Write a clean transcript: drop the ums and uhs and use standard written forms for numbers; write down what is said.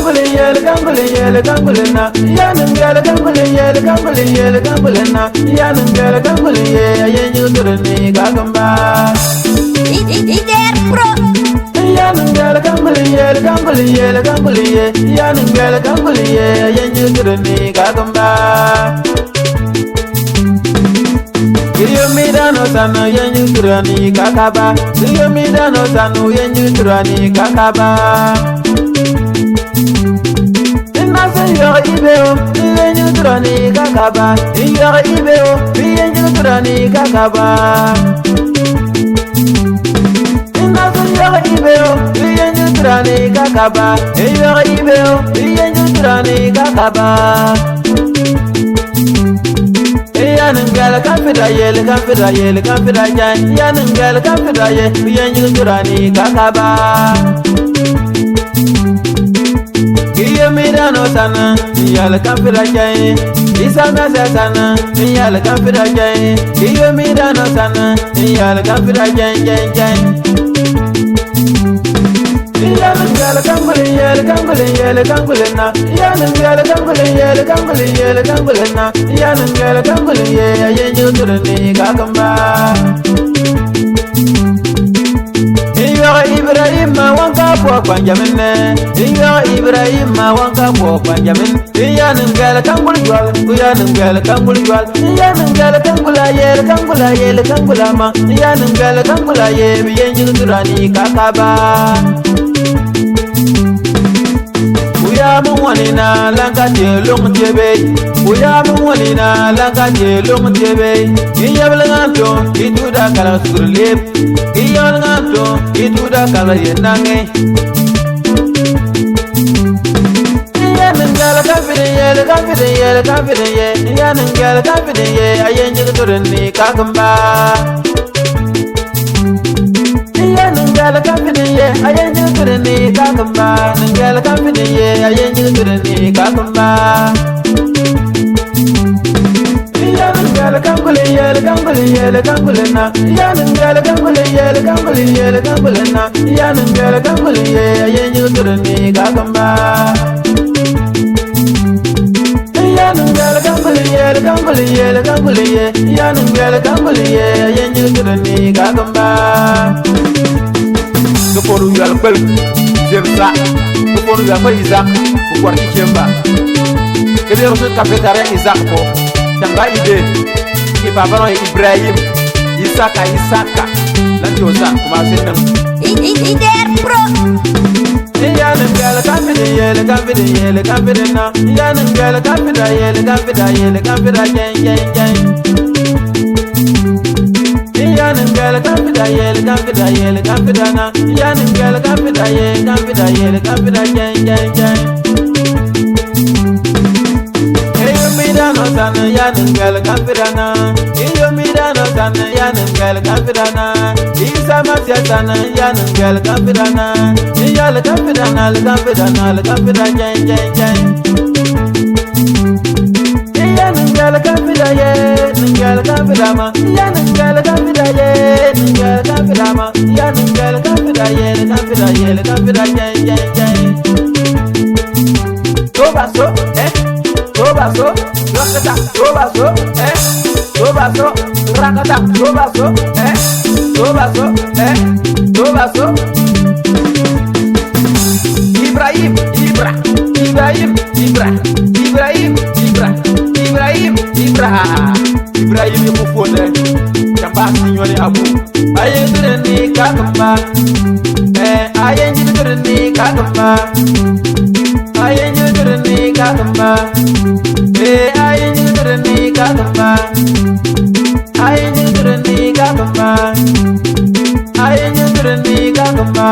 kangule yele kangule yele kangule na yanin gele kangule yele kangule yele kangule na yanin gele kangule ye ayenyu turni kakamba IDR Pro yanin gele kangule yele kangule yele kangule ye yanin gele kangule ye ayenyu turni kakamba Yomidano sanu yenyu turani kakaba Yomidano sanu yenyu turani kakaba Nase yo ibeo yenyu turani kakaba Yo ibeo yenyu turani kakaba Nase yo ibeo yenyu turani kakaba Yo ibeo yenyu turani kakaba Yanin kafira yele kafira yele kafira jan yanin gel kafira ye yenyu turani kakaba Yomidano sana yale kafira jan Isa masa sana yale kafira jan Yomidano sana yale kafira jan jan jan Yanin gel kangule yele kangule yele kangule na yanin gel kangule yele kangule yele kangule na yanin gel kangule ye yenyu turni kakamba Iyo Ibrahim wanka po kwanjamine Iyo Ibrahim wanka po kwanjamin Yanin gel kangule jwal yanin gel kangule jwal yanin gel kangula yele kangula yele kangula ma yanin gel kangula ye yenyu turani kakaba Uyamu lanka te long tebe Uyamu wanina lanka te long tebe Iyablanganto ituda kala surlep Iyablanganto ituda kala yenange Iyanangala kafire yele kafire yele kafire ye Iyanangala kafire ye ayenyu turni kakamba Nangala kafire ye ayenyu turni kakamba Nangala kafire ye ayenyu turni kakamba Nangala kangule yele kangule yele kangule na Nangala kangule yele kangule yele kangule na Nangala kangule ye ayenyu turni kakamba Nangala kangule yele kangule yele kangule ye Nangala kangule ye ayenyu turni kakamba Koru yal kwel zemsa koru yal kwel Isaac ko kwarti chemba kebe rosu kafetare Isaac ko tanga ide ki papa no Ibrahim Isaka Isaka lanti osa kuma senang IDR Pro Yanin gel kafire yele kafire yele kafire na yanin gel kafira yele kafira yele kafira jen jen jen Yanin gel kafira yele kafira yele kafira na yanin gel kafira yele kafira yele kafira jen jen jen Yomidano sana yanin gel kafira na Yomidano sana yanin gel kafira na Isa masya sana yanin gel kafira na Yale kafira na le kafira na le kafira jen jen jen Yanin gel kafira ye ningel kafira ma yanin gel kafira ye ningel kafira ma yanin gel kafira ye kafira ye kafira jen jen jen Toba so eh toba so rakata toba so eh toba so rakata toba so eh toba so eh toba so Ibrahim Ibra Ibrahim Ibra Ibrahim Ibra Ibrahim Ibra Ibrahim Mufone Chamba sinyone abu Ayendirni kakamba eh ayendirni kakamba Ayendirni kakamba eh ayendirni kakamba Ayendirni kakamba Ayendirni kakamba